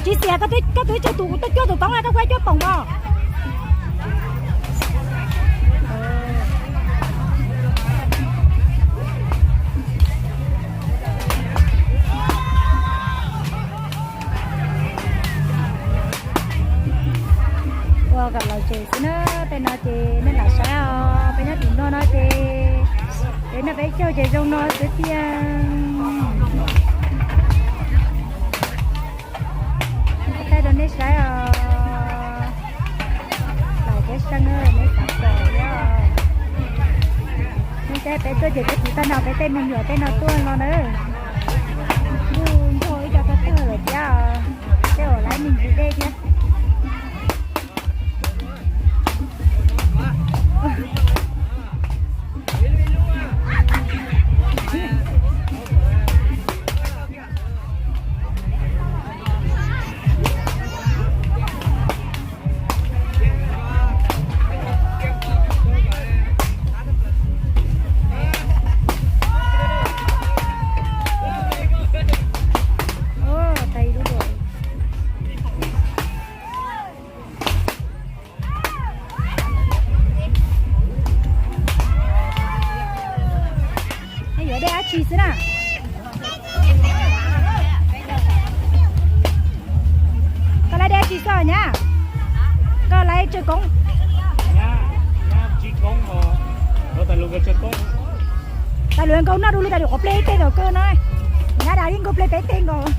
Tsis xiam, koj twb cuag tus, koj cuag tus toob, koj kuj cuag poom os. Ua kom lom zem xwb na, tej no ces nej lam saib os, peb nyob tim no no ces peb noj peb caug ces zoo no xwb tiag. Thaij rau nej saib os. Lais thiab seej, nej xav pom thiab. Nej saib peb tuaj ces peb tsis tag no peb tej me nyuam tej no tuaj no na. Ntuj nrog ib co tag tag lawm thiab, tej uas laiv me ntsis dej thiab. Yuav dej dab tsi xwb na? Koj laiv dej dab tsi xwb nyab? Koj laiv tsawg koob? Tas lawv nkaug noj du lug tas lawm qhov plej teg nkaus kawg no. Nyab das li nkaug plej peb teg nkaus.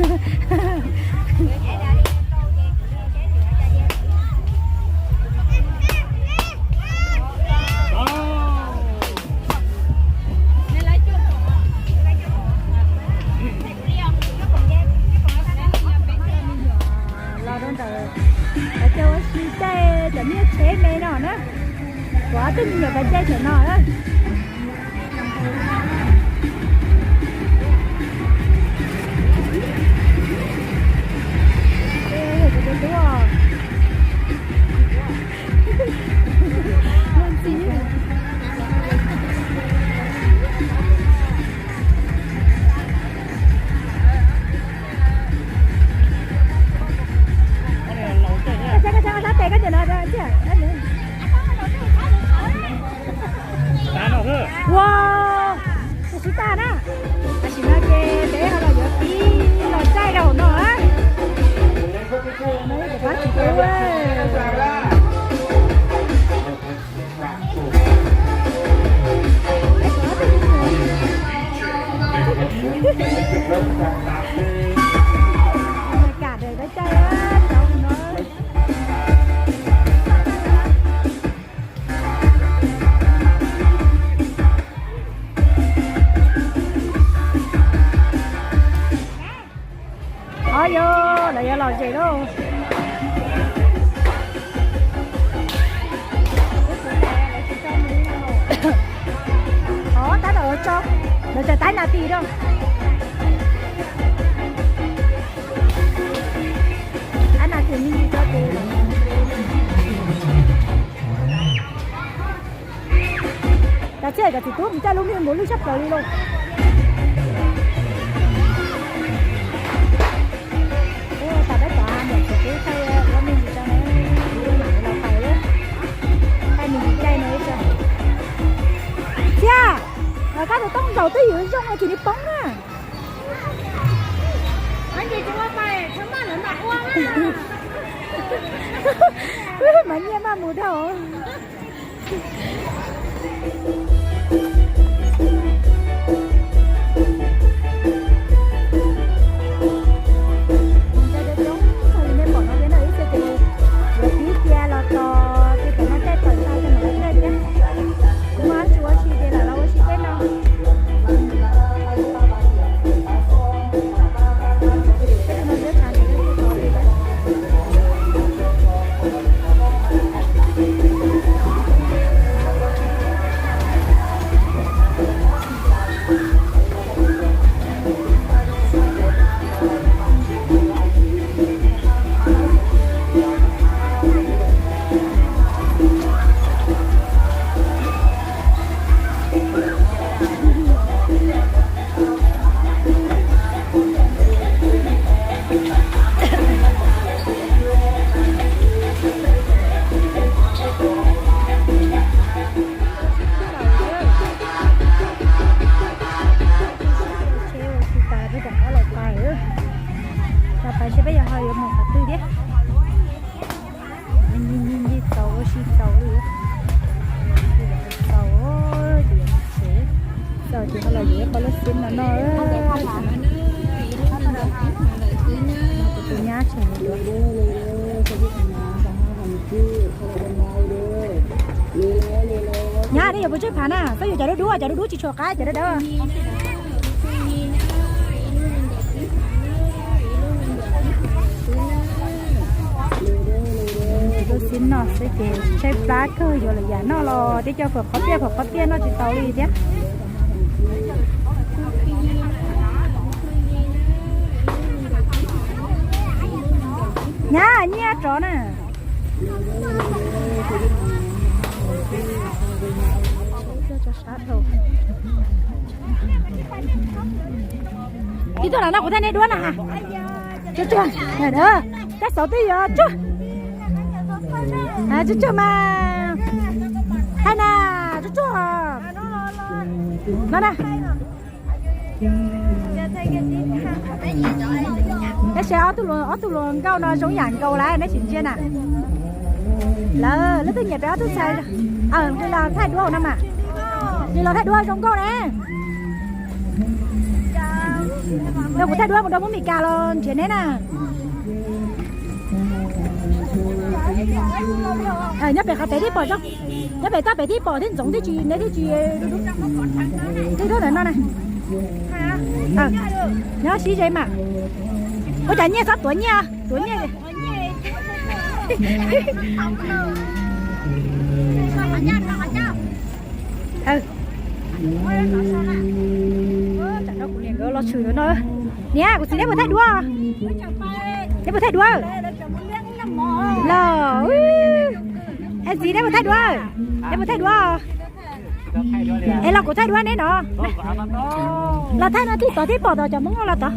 Los rau ntawm cov ua si caij cov nyiaj tsheb me no na. Kuv ob tug me nyuam pais caij thaum no na. Ua, tus sib tag na. Tam sim no ces peb ho los yuav pib los caij rau hauv no na. Pab tsis tu. Kam ntawm peb caij no. Ob, yog lawv yuav lom zem lauj. Ob, tab tom tso, lawv tseem tab nas this rau. Tab nas this me ntsis rau tus. Cov txiv, cov txiv tub mus caij lub me npaum lwj tshaj plaws li lauj. Tab tom peb cov niam txiv tub thaij ua me ntsis tso na, mam los pais lawm. Thaij me ntsis caij no ib tso. Txiv, koj tus tooj nkaus twb ywm zoo es chim li poob na. Mas nyiaj maj mus dhau. Nej pom no thiab na, ib txhia ces yuav pib cia los tos ces tam no caij tawm tag ces mam li caij thiab. Kuv muaj dab tsi ua si ces lam los ua si tej no. Nyab, nej yuav puas tsawg phav na? Koj yuav cov dub dub, cov dub dub tsis tshua qab, cov dawb dawb. Lub xib no xwb ces tshaib plab kawg, yuav lwm yam noj los tib co phom qhov tiaj phom qhov tiaj noj tsis tau li thiab. Nyab, nyiaj rov na. Tib tuaj los no kuv thiaj nej duab na. Tsuag tsuag, koj xauv twb yuav tsuag. Tsuag tsuag mas. Hais na, tsuag tsuag. No na. Tab sis ob tug hluas nkauj no zoo yam nkaus lawm, neb tsis ntsia na. Lawv leej twg nyiam peb ob tug txhais, nqis los thaij duab no mas. Nqis los thaij duab zoo nkauj ne. Rau kuv thaij duab mus rau Hmoob Mes Kas los nrhiav neb na. Nyob pem qhov pem thiaj pom zoo, nyob pem toj pem thiaj pom thiab ntxoov thiab tsis neb thiab tsis. Twb rau ntawm no na. Nyob sib ze mas. Ua cas nyiaj txhob tuav nyiaj, tuav nyiaj. Tsam no kuv niam nkawd los tshwm ntawm no. Niam, kuv txiv neb puas thaij duab? Neb puas thaij duab? Los, es txiv neb puas thaij duab? Neb puas thaij duab? Es los kuv thaij duab neb no. Los thaij no tib tod tib pom tod cov Hmoob no los tod.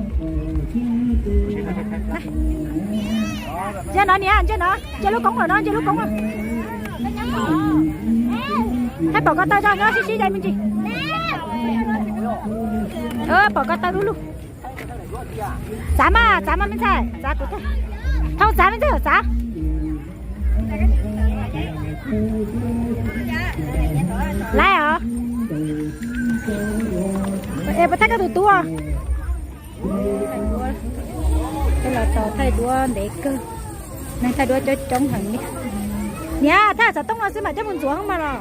Ntsia no niam, ntsia no, ntsia lub koob lawm no, ntsia lub koob. Thaij pom ko taw tso, nyob sib sib ze me ntsis. Pom ko taw lub lug. Txav mas, txav mas me ntxhais, txav kuv thaij. Thoob txav me ntxhais, txav. Laib os. Es puas thaij koj tus tub? Tej los tau thaij duab ntev kawg, neeg thaij duab coob coob heev li. Niam, thaij xov tooj no xwb mam coj mus ntxuav hoob mas los.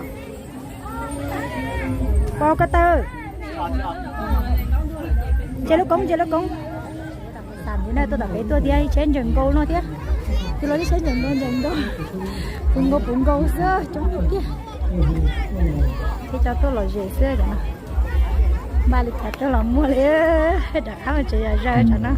Pom ko taw. Ntsia lub koob, ntsia lub koob. Tam sim no tuaj tom pem tuaj thiab, ib tsheb ntsees nkaus no thiab. Tus los ib tsheb ntsees nkaus, ntsees nkaus, puv nkaus puv nkaus xwb, coob tiag. Thiab cov tuaj lom zem xwb cov no. Npaj li cas tuaj los muaj li, rov qab mus tsev yom, zaws tsam no.